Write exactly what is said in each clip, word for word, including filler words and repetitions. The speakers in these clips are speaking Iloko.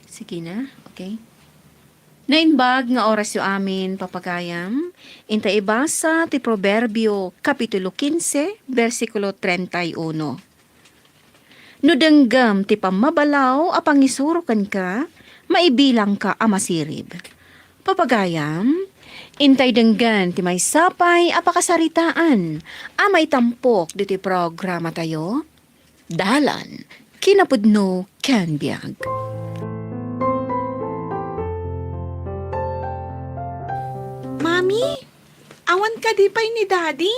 Sige na, okay. Naimbag nga orasyo amin, papagayam. Inta ibasa ti Proverbio, Kapitulo kinse, bersikulo treinta y uno. No denggem ti pammabalaw a pangisuro kenka, maibilangka a masirib. Papagayam, intay denggen ti maysapay a pakasaritaan a maitampok ditoy programatayo. Dalan, kinapudno ken biag. Mami, awan kadi pay ni Daddy?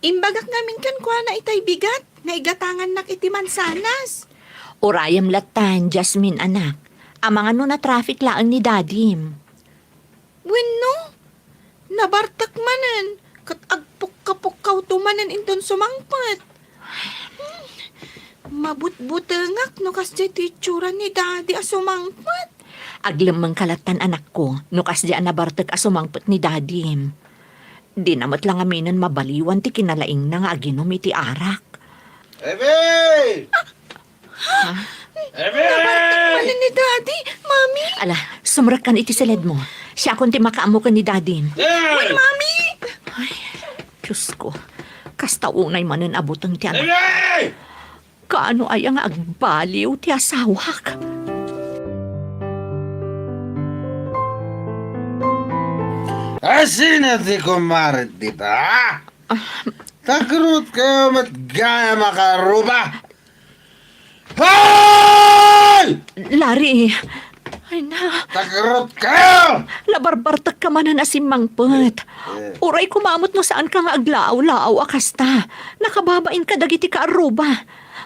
Imbagak ngamin kenkuana itay bigat nga igatangannak iti mansanas. Urayem lattan, Jasmine, anak. Amangan no na-traffic laeng ni Dadim. Wenno, nabartek manen, ket agpukkapukkawto manen inton sumangpet. Hmm, mabutbutengak no kasdiay ti itsura ni Daddy a sumangpet. Aglemmengka lattan, anakko, no kasdiay a nabartek a sumangpet ni Dadim. Dina met la ngaminen mabaliwan ti kinalaingna nga aginom iti arak. Ebe! Ha? Ebe! Nabartek manen ni Daddy, Mami! Ala, sumrekkan iti siledmo. Siakon ti makaammo ken ni Daddy. Ebe! Wen, Mami! Ay, Diyos ko. Kasta unay manen a buteng ti anak. Ebe! Kaano aya nga agbaliw ti asawak? Asino ti kumarit dita, ha? Ah. Takrot kayo met gayam a kaarruba! Hoy! Larry! Ay na. Takrot kayo! Nabarbartek ka manen a simmangpet. Eh. Uray koma met no saanka nga aglaaw-laaw a kasta. Nakababain ka dagiti kaarruba.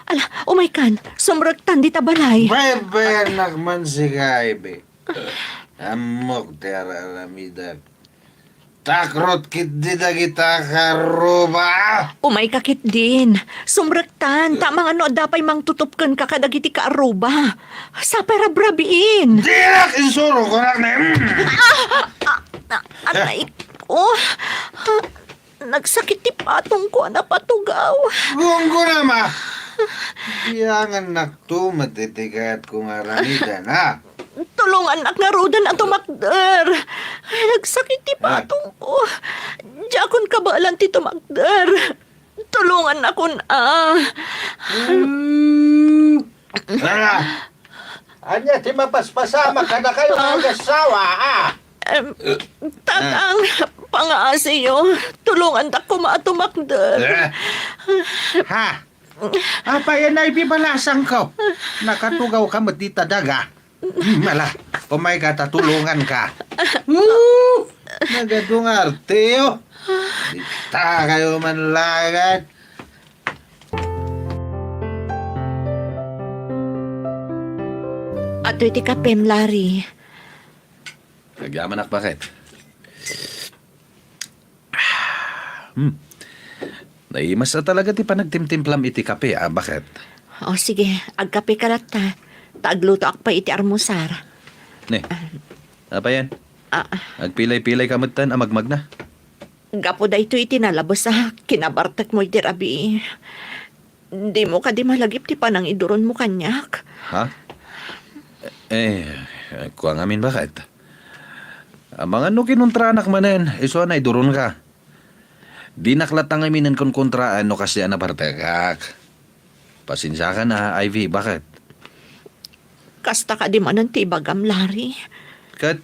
Ala, umaykan, sumrektan dita balay. Baybayanak man sika, Ivy. Ammok ti ar-aramidek. Takrot ketdi dagita kaarruba. Umayka ketdin. Sumrektan, ta amangan no adda pay mangtutop kenka kadagiti kaarruba. Sapay rabrabiin. Dinak insuro, kunak na. Mm. Ah, ah, ah, aray ko. Nagsakit ti patongko a napatugaw. Gunggona, ma. Biangannak to met iti kayatko nga aramiden, ha? Tulongannak ngaruden a tumakder. Nagsakit ti patongko. Diakon kabaelan ti tumakder. Tulongannakon a. Hmm. Ala, ania ti mapaspasamak kadakayo nga agassawa, a? Em, Tatang, pangaasiyo. Tulongandak koma a tumakder. Eh? Ha? Apay a naibibalasangko? Nakatugawka met dita daga. Hmm, ala, umayka ta tulonganka. Uh, nagadungar, tiyo. Dita kayo man lagat. Adtoy ti kapem, Larry. Agyamanak, baket. Hmm. Naimas a talaga ti panagtimtimplam iti kape, a, baket. O, sige, agkapeka latta. Ta aglutoak pay iti armusar. Ne, apay yan? Ah. Agpilay-pilay ka metten a magmagna. Gapu daytoy iti nalabes a kinabartekmo iti rabii. Dimo kadi malagip ti panangiduronmo kaniak? Ha? Eh, kua ngamin, baket. Amangan no kinontranak manen, isu a naiduronka. Dinak latta ngaminen konkontraan no kasdi a nabartekak. Pasensiakan a, Ivy, baket? Kasta kadi manen ti ibagam, Larry. Ket,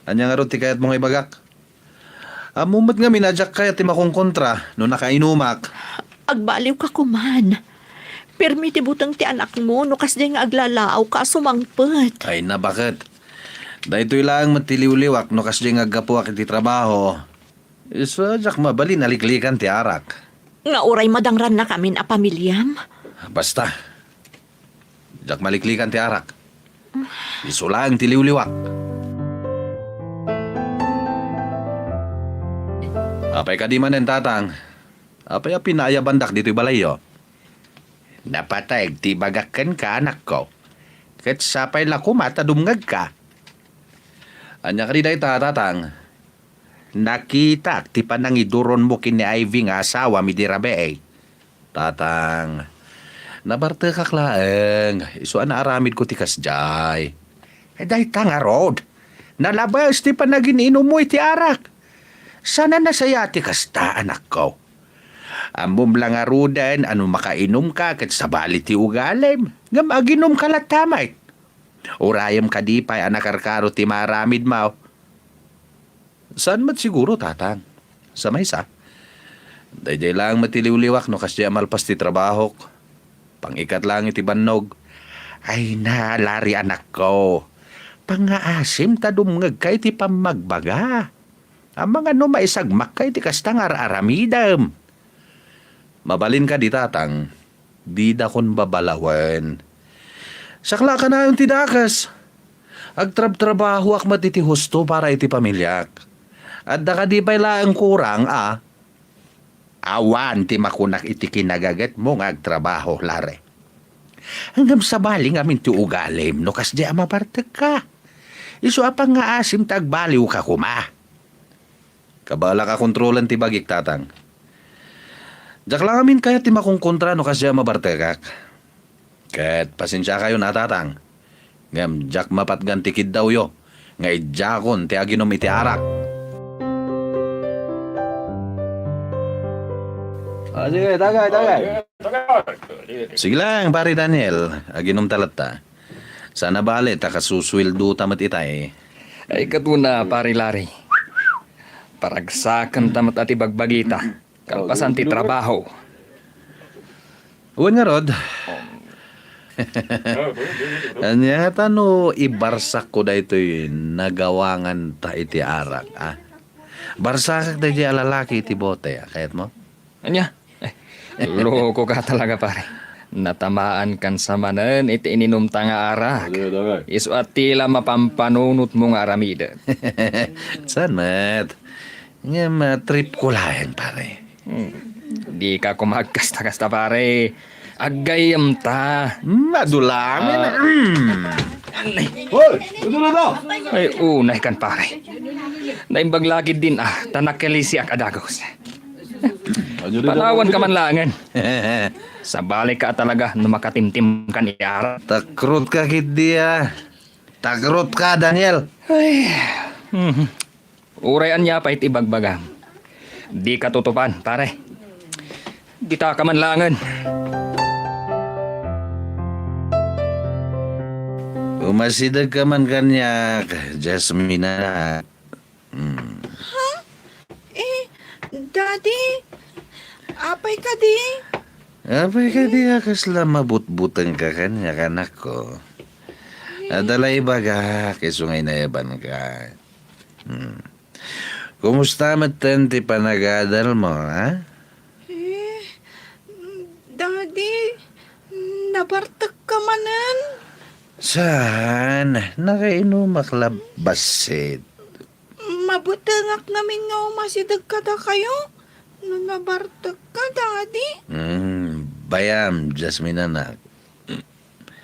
ania ngarud ti kayatmo nga ibagak? Ammom met ngamin a diak kayat ti makonkontra no nakainumak. Agbaliwka koman. Pirmi ti buteng ti anakmo no kasdiay nga aglalaawka a sumangpet. Ay na, baket. Daytoy laeng met ti liwliwak no kasdiay nga aggapuak iti trabaho. Isu a diak mabalin a liklikan ti arak. Nga uray madangrannakamin a pamiliam? Basta. Diak maliklikan ti arak. Isu laeng ti liwliwak. Apay kadi manen, Tatang? Apay a pinaayabandak ditoy balayyo? Napateg ti ibagak kenka, anakko. Ket sapay la koma ta dumngegka. Ania kadi dayta, Tatang? Nakitak ti panangiduronmo ken ni Ivy nga asawam idi rabii. Tatang, nabartekak laeng, isu a naaramidko ti kasdiay. Dayta ngarud, nalabes ti panagin-inummo iti arak. Saan a nasayaat ti kasta, anakko. Ammom la ngaruden a no makainumka ket sabali ti ugalim, ngem aginumka latta met. Urayem kadi pay a nakarkaro ti maaramidmo. Saan met siguro, Tatang. Sa maysa, daydiay laeng met ti liwliwak no kasdiay a malpas ti trabahok. Pang-ikat laeng iti bannog. Ay na, Larry, anakko. Pangngaasim ta dumngegka iti pammagbaga. Amangan no maisagmakka iti kasta nga ar-aramidem. Mabalin kadi, Tatang, didakon babalawen. Siak la a kanayon ti dakes. Agtrabtrabahoak met iti husto para iti pamiliak. Adda kadi pay laeng kurang a? Awan ti makunak iti kinagagetmo nga agtrabaho, Larry. Ngem sabali ngamin ti ugalim no kasdiay a mabartekka. Isu a pangngaasim ta agbaliwka koma. Kabaelak a kontrolen ti bagik, Tatang. Diak la ngamin kayat ti makonkontra no kasdiay a mabartekak. Ket pasensiakayon a, Tatang, ngem diak mapatgan ti kiddawyo nga idiakon ti aginum iti arak. Ah, sige, tagay, tagay. Sige lang, Pare Daniel, aginumta latta. Saan a bale ta kasusueldota met itay. Ay, ket una, Pare Larry. Paragsakenta met a ti bagbagita. Kalpasan ti trabaho. Wen ngarud. Ania ngata no ibarsakko daytoy nagawanganta iti arak, a? Barsakak daydiay a lalaki iti bote, a? Kayatmo? Ania? Eh, lokoka talaga, pare. Natamaankan sa manen iti ininumta nga arak. Isu a ti la mapampanunotmo nga aramiden. Saan met? Ngem, ah, trip ko laeng, pare. Hmm. Dika koma agkasta-kasta, pare. Aggayyemta. Hmm, adu laeng. Ah. Hmm. Hoy, adu na daw. Ay, unay kan, pare. Naimbag la ketdin, ah, ta nakalisiak a dagus. Panawanka man laengen. Sabali ka talaga no makatimtim kan iti arak. Takrutka ketdi, ah. Takrutka, Daniel. Ay. Mhm. Uray ania pay ti ibagbagam. Dika tutupan, pare. Ditaka man laengen. Umasidegka man kaniak, Jasmine, anak. Hmm. Ha? Eh, Daddy, apay kadi? Apay kadi a kasla mabutbutengka kaniak, anakko? Adda la ibagak isu nga inayabanka. Hmm. Kumusta metten ti panagadalmo, ha? Eh, Daddy, nabartekka manen. Saan? Nakainumak la bassit. Mabutengak ngamin nga umasideg kadakayo no nabartekka, Daddy. Hmm, bayam, Jasmine, anak.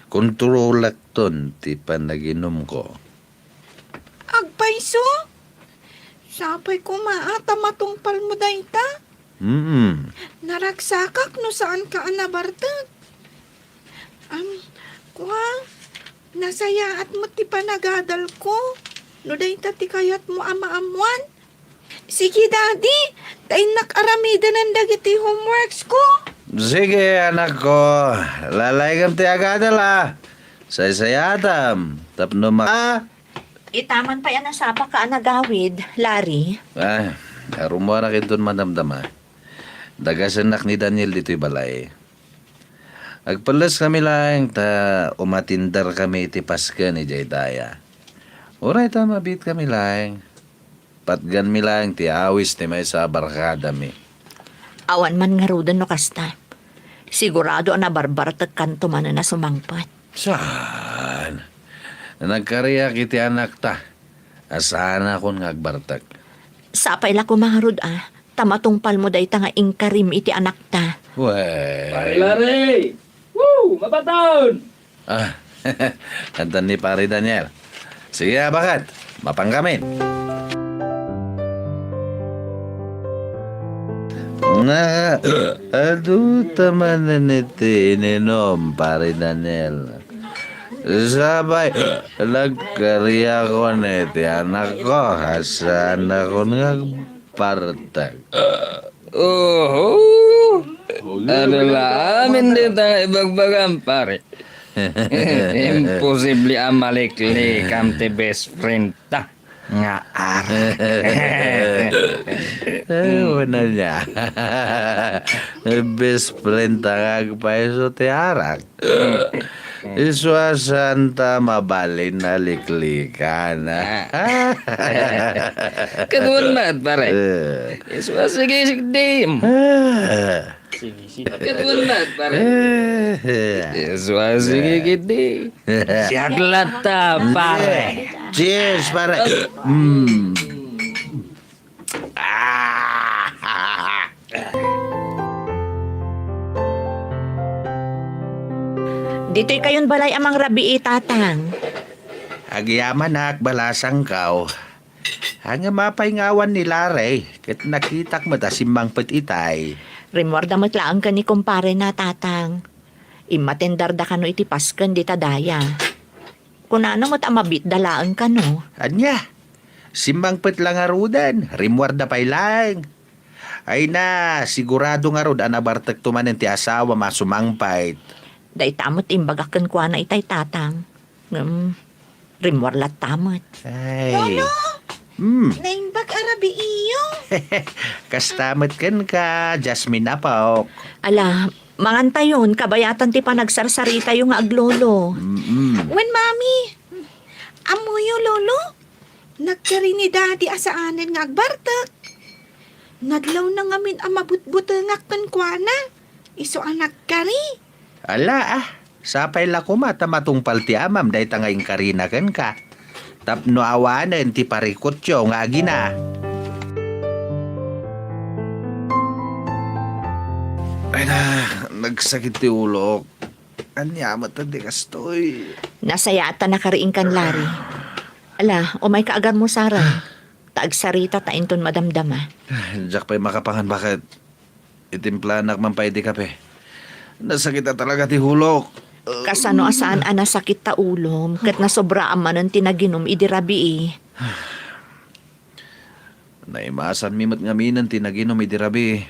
Kontrolakton ti panaginumko. Agpayso? Sapay koma a ta matungpalmo dayta. Mm. Naragsakak no saanka a nabartek. Am, kua, nasayaat met ti panagadalko no dayta ti kayatmo a maammuan. Sige, Daddy, ta innak aramidenen dagiti homeworks ko. Sige, anakko. Lalaingem ti agadal, a. Saysayaatam tapno ma- Itaman pay a nasapaka a nagawid, Larry. Ah, rummuarak inton madamdama. Dagasennak ni Daniel ditoy balay. Agpelles kami laeng ta umatindar kami iti pasken idiay daya. Uray ta mabiit kami laeng. Patgan mi laeng ti awis ti maysa a barkadami. Awan man ngaruden no kasta. Sigurado a nabarbartekkanto manen a sumangpet. Saan? Nagkariak iti anakta. A saanakon nga agbartek. Sapay la koma ngarud a, ta matungpalmo dayta nga inkarim iti anakta. Wen. Pare Larry! Woo! Mapataon! Ah, addan ni Pare Daniel. Sige, a, baket. Mapankamin. Na, adu ta manen iti ininum, Pare Daniel. Sabay, nagkariakon iti anakko, a saannakon nga agbartek. Oho! Adu la amin dita nga ibagbagam, pare. Imposible a maliklikam ti best friend ta. Nga arak. Eh, una niya. Best friend ta nga agpayso ti arak. Isu a saan ta mabalin a liklikan. Kaduan met, pare. Eh. Isu a sige, sige, dim. Ah. Sige, sige. Kaduan met, pare. Eh. Isu a sige, sige, dim. Siak latta, pare. Cheers, pare. Mm. Ah. Ditoy kayon balay a mangrabii, Tatang. Agyamanak, balasangkaw. Ngem apay nga awan ni Larry, ket nakitak met a simmangpet itay. Rimmuarda met laeng ken ni kumparena, Tatang. Immatendarda kano iti Pasken dita daya. Kunana met a mabiitda laeng kano. Ania? Simmangpet la ngaruden, rimmuarda pay laeng. Ay na, sigurado ngarud a nabartekto manen ti asawam a sumangpet. Dayta met imbagak kenkuana itay, Tatang. Ngem, rimmuar latta met. Ay. Lolo! Hmm. Naimbag a rabiiyo. Kasta met kenka, Jasmine apok. Ala, mangantayon, kabayatan ti panagsarsaritayo nga aglolo. Mm-mm. Wen, Mami, ammoyo, Lolo? Nagkari ni Daddy a saanen nga agbartek. Nadlawna ngamin a mabutbutengak kenkuana. Isu a nagkari. Ala, ah. Sapay la koma ta matungpal ti amam dayta nga inkarina kenka. Tapno awanen ti parikutyo nga agina. Ay na, nagsakit ti ulok. Ania met ti kastoy? Nasayaat ta nakariingkan, Larry. Ala, umayka agarmusaren. Ta agsarita ta inton madamdama. Diak pay makapangan baket. Itimplanak man pay ti kape. Nasakit a talaga ti ulok. Kasano a saan a nasakit ta ulom, ket nasobraam manen ti naginum idi rabii? Naimasanmi met ngaminen ti naginum idi rabii.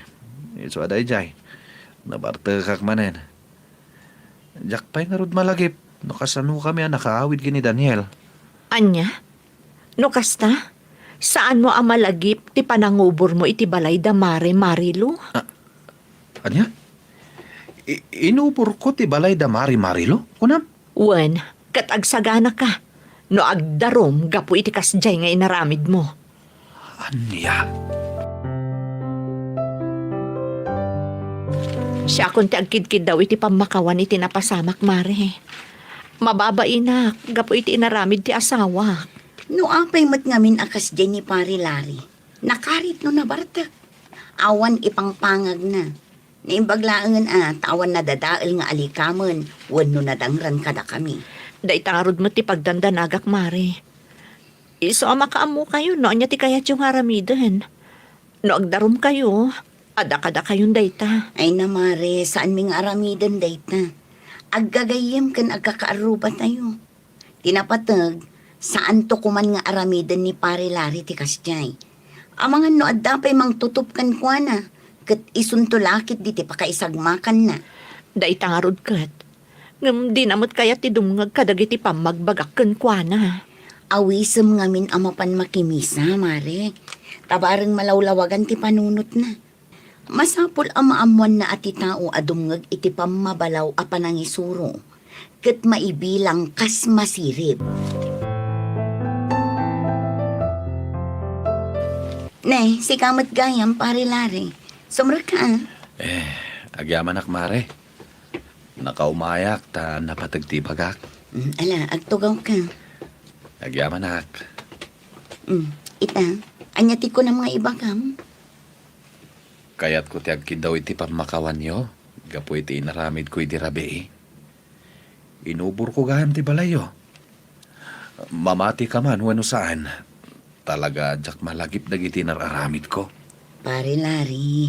Isu a daydiay, nabartekak manen. Diak pay ngarud malagip no kasanokami a nakaawid ken ni Daniel. Ania? No kasta, saanmo a malagip ti panangubormo iti balay da Mare Marilu? Ah, ania? I-, inuborko ti balay da Mare Marilu, kunam? Wen, ket agsaganaka no agdarum gapu iti kasdiay nga inaramidmo. Ania? Siakon ti agkidkiddaw iti pammakawan iti napasamak, Mare. Mababainak gapu iti inaramid ti asawak. No apay met ngamin a kasdiay ni Pare Larry, nakarit no nabartek. Awan ipangpangagna. Naimbag laengen a ta awan nadadael nga alikamen wenno nadangran kadakami. Dayta ngarud met ti pagdandanagak, Mare. Isu a makaammokayo no ania ti kayatyo nga aramiden. No agdarumkayo, adda kadakayon dayta. Ay na, Mare, saanmi nga aramiden dayta. Aggagayyem ken agkakaarrubatayo. Ti napateg, saanto koman nga aramiden ni Pare Larry ti kasdiay. Amangan no adda pay mangtutop kenkuana, ket isunto la ketdi ti pakaisagmakanna. Dayta ngarud ket. Ngem dina met kayat ti dumngeg kadagiti pammagbagak kenkuana. Awisem ngamin a mapan makimisa, Mare. Ta bareng malawlawagan ti panunotna. Masapul a maammoanna a ti tao a dumngeg iti pammabalaw a panangisuro ket maibilang kas masirib. Ne, sika met gayam, Pare Larry. Sumrekka, a? Eh, agyamanak, Mare. Nakaumayak ta napateg ti ibagak. Mm, ala, agtugawka. Agyamanak. Mm, ita, ania ti kunam nga ibagam? Kayatko ti agkiddaw iti pammakawanyo gapu iti inaramidko idi rabii. Inuborko gayam ti balayyo. Mamati ka man wenno saan, talaga diak malagip dagiti inar-aramidko. Pare Larry,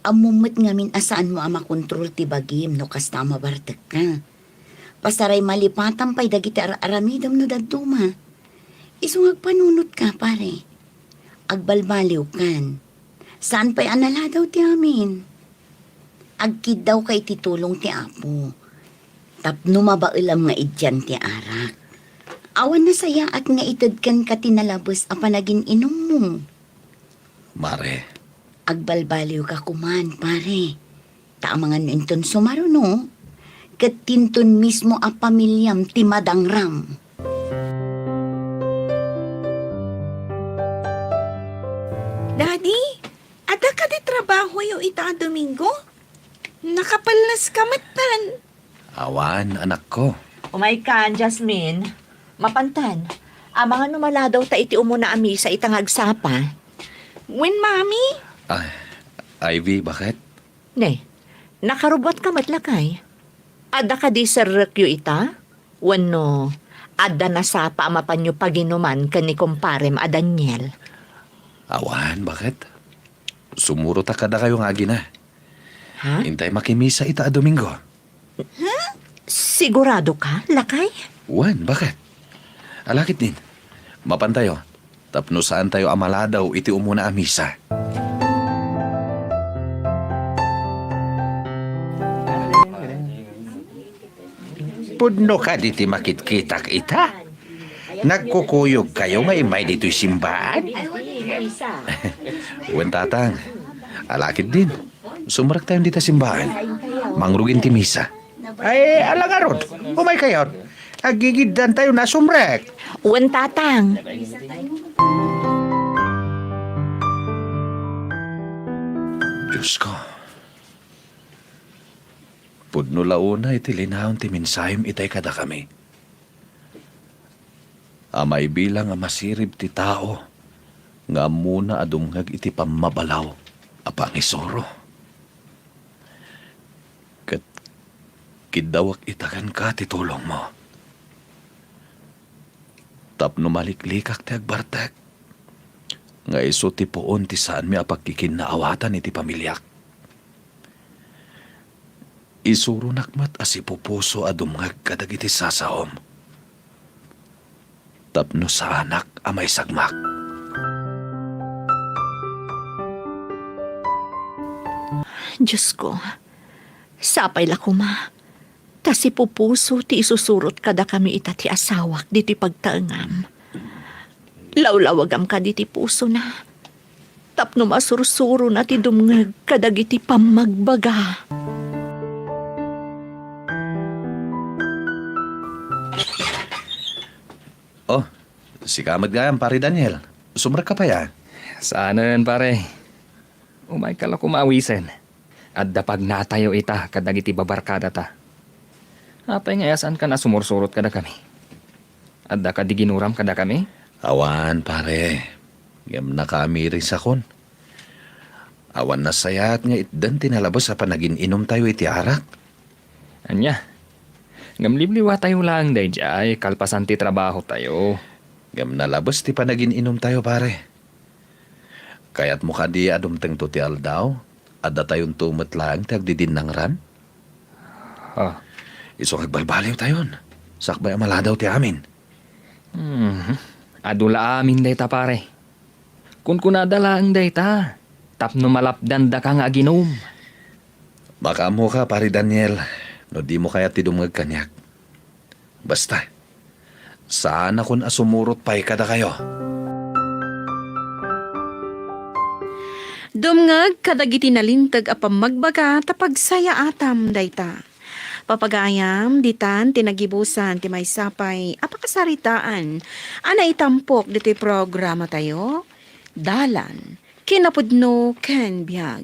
ammom met ngamin a saanmo a makontrol ti bagim no kasta a mabartekka. Pasaray malipatam pay dagiti ar-aramidem no dadduma. Isu nga agpanunotka, pare. Agbalbaliwkan. Saan pay a naladaw ti amin. Agkiddawka iti tulong ti Apo. Tapno mabaelam nga idian ti arak. Awan nasayaat nga ited kenka ti nalabes a panagin-inummo. Mare. Agbalbaliwka koman, pare. Ta amangan no inton sumaruno, ket tinton mismo a pamiliam ti madangram. Daddy, adda kadi trabahoyo ita a Domingo? Nakapelneska metten. Awan, anakko. Umaykan, Jasmine. Mapantan, amangan no maladaw ta iti umuna a misa ita nga agsapa. Wen, Mami? Ah, Ivy, bakit? Ne, nakarubuatka met, lakay. Adda kadi serrekyo ita? Wenno, adda nasapa a mapanyo paginuman ken ni kumparem a Daniel? Awan, bakit? Sumurotak kadakayo nga agina. Ha? Intay makimisa ita a Domingo. Sigurado ka, lakay? Wen, bakit? Alakit din. Mapantayo, tapno saantayo a maladaw iti umuna a misa. Pudno kadi ti makitkitak ita? Nagkukuyogkayo nga immay ditoy simbaan? Wen, tatang. Alakit din. Sumrektayon dita simbaan. Mangrugin ti misa. Ay, ala ngarud. Umaykayo. Aggigiddantayon a sumrek. Wen, tatang. Diosko. Pudno la unay ti linaon ti mensahem itay kadakami. A maibilang a masirib ti tao nga ammona a dumngeg iti pammabalaw a pangisuro. Ket kiddawek ita kenka ti tulongmo. Tapno maliklikak ti agbartek, nga isu ti puon ti saanmi a pagkikinnaawatan iti pamiliak. Isuronak met a sipupuso a dumngeg kadagiti sasaom, tapno saanak a maisagmak. Diosko, sapay la koma, ta sipupuso ti isusurot kadakami ita ti asawak ditoy pagtaengam. Lawlawagam kadi ti pusona, tapno masursurona ti dumngeg kadagiti pammagbaga. Oh, sika met gayam, Pare Daniel. Sumrekka pay, a? Saanen, pare. Umayka la koma awisen. Adda pagnatayo ita kadagiti babarkadata. Apay nga saankan a sumursurot kadakami? Adda kadi ginuram kadakami? Awan, pare. Ngem nakaamirisakon. Awan nasayaat nga itdan ti nalabes a panagin-inumtayo iti arak. Ania? Ngem liwliwatayo laeng daydiay kalpasan ti trabahotayo. Ngem nalabes ti panagin-inumtayo, pare. Kayatmo kadi a dumtengto ti aldaw a datayonto met laeng ti agdidinnangran? Ah. Isu nga agbalbaliwtayon, sakbay a maladaw ti amin. Hmm. Adu la amin dayta, pare. Kunkunada laeng dayta, tapno malapdandaka nga aginum. Makaammoka, Pare Daniel, no dimo kayat ti dumngeg kaniak. Basta, saanakon a sumurot pay kadakayo. Dumngeg kadagiti nalinteg a pammagbaga ta pagsayaatam dayta. Papagayam, ditan ti nagibusan ti maysa pay a pakasaritaan a naitampok ditoy programatayo, Dalan, Kinapudno ken Biag.